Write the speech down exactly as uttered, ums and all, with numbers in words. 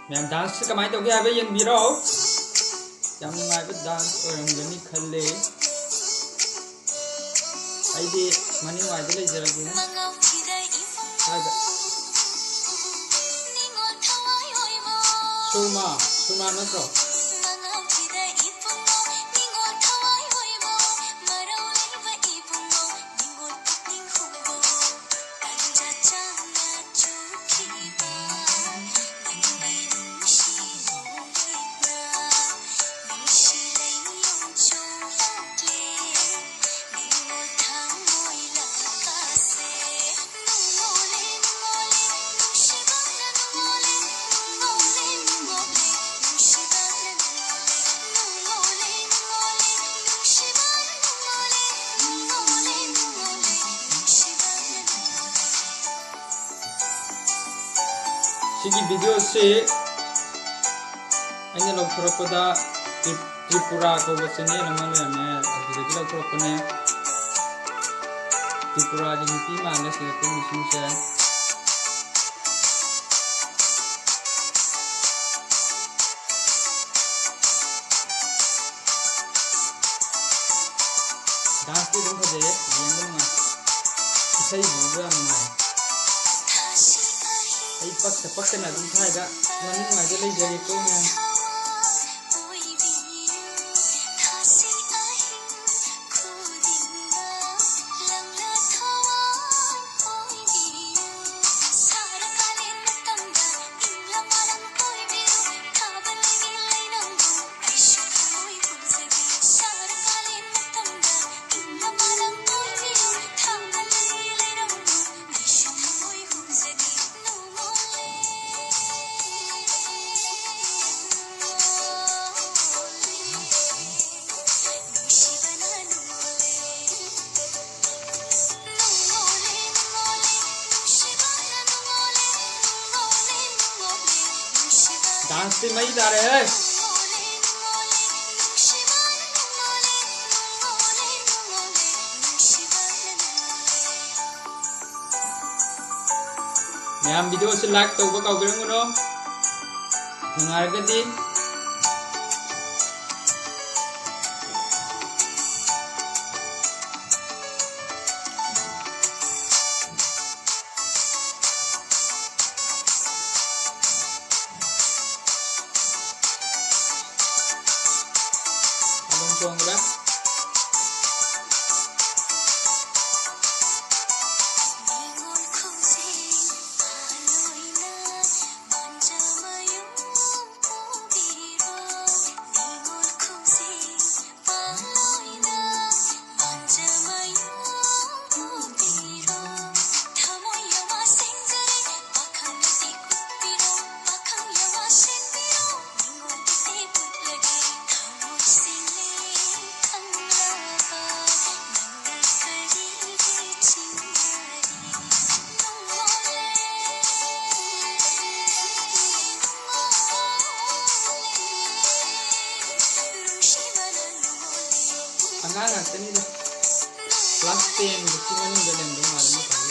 ꯃꯌꯥꯝ, dance ꯁꯤ ꯀꯃꯥꯏꯅ ꯇꯧꯒꯦ ꯍꯥꯏꯕ ꯌꯦꯡꯕꯤꯔꯣ꯫ ꯌꯥꯝ ꯅꯨꯡꯉꯥꯏꯕ dance ꯑꯣꯏꯔꯝꯒꯅꯤ ꯈꯜꯂꯤ꯫ ꯑꯩꯗꯤ ꯃꯅꯤꯡ ꯋꯥꯏꯗ ꯂꯩꯖꯔꯒꯦ꯫ ꯁ꯭ꯋꯥꯏꯗ꯫ ꯁꯨꯔꯃꯥ, ꯁꯨꯔꯃꯥ ꯅꯠꯇ꯭ꯔꯣ? ꯁꯤꯒꯤ video ꯁꯤ ꯑꯩꯅ ꯂꯧꯊꯣꯔꯛꯄꯗ ꯇ꯭ꯔꯤ-, ꯇ꯭ꯔꯤꯄꯨꯔꯥ ꯀꯧꯕ channel ꯑꯃ ꯂꯩꯔꯝꯃꯦ, ꯑꯗꯨꯗꯒꯤ ꯂꯧꯊꯣꯔꯛꯄꯅꯦ꯫ ꯇ꯭ꯔꯤꯄꯨꯔꯥꯒꯤ ꯅꯨꯄꯤ ꯃꯥꯜꯂꯦ ꯁꯤꯗ ꯀꯨꯝꯃꯤꯁꯤꯡꯁꯦ꯫ Dance ꯇꯤ ꯑꯗꯨꯝ ꯐꯖꯩꯌꯦ, ꯌꯦꯡꯕ ꯅꯨꯡꯉꯥꯏ꯫ ꯏꯁꯩꯁꯤꯁꯨ ꯌꯥꯝ ꯅꯨꯡꯉꯥꯏ꯫ ꯑꯩ ꯄꯛꯇ ꯄꯛꯇꯅ ꯑꯗꯨꯝ ꯁ꯭ꯋꯥꯏꯗ ꯃꯅꯤꯡ ꯋꯥꯏꯗ ꯂꯩꯖꯔꯦꯀꯣ ꯃꯌꯥꯝ꯫ Dance ꯇꯤ ꯃꯩ ꯇꯥꯔꯦꯍꯦ꯫ ꯃꯌꯥꯝ, video ꯁꯤ like ꯇꯧꯕ ꯀꯥꯎꯕꯤꯔꯝꯒꯅꯨ꯫ ꯅꯨꯡꯉꯥꯏꯔꯒꯗꯤ ꯑꯗꯨꯝ ꯆꯣꯡꯈ꯭ꯔꯦ꯫ ꯑꯉꯥꯡ ꯉꯥꯛꯇꯅꯤꯗ꯫ Class ten ꯕꯨꯛꯀꯤ ꯃꯅꯨꯡꯗ ꯂꯩꯔꯝꯗꯧ ꯃꯥꯜꯂꯦ ꯃꯣꯏ ꯀꯥꯡꯕꯨ꯫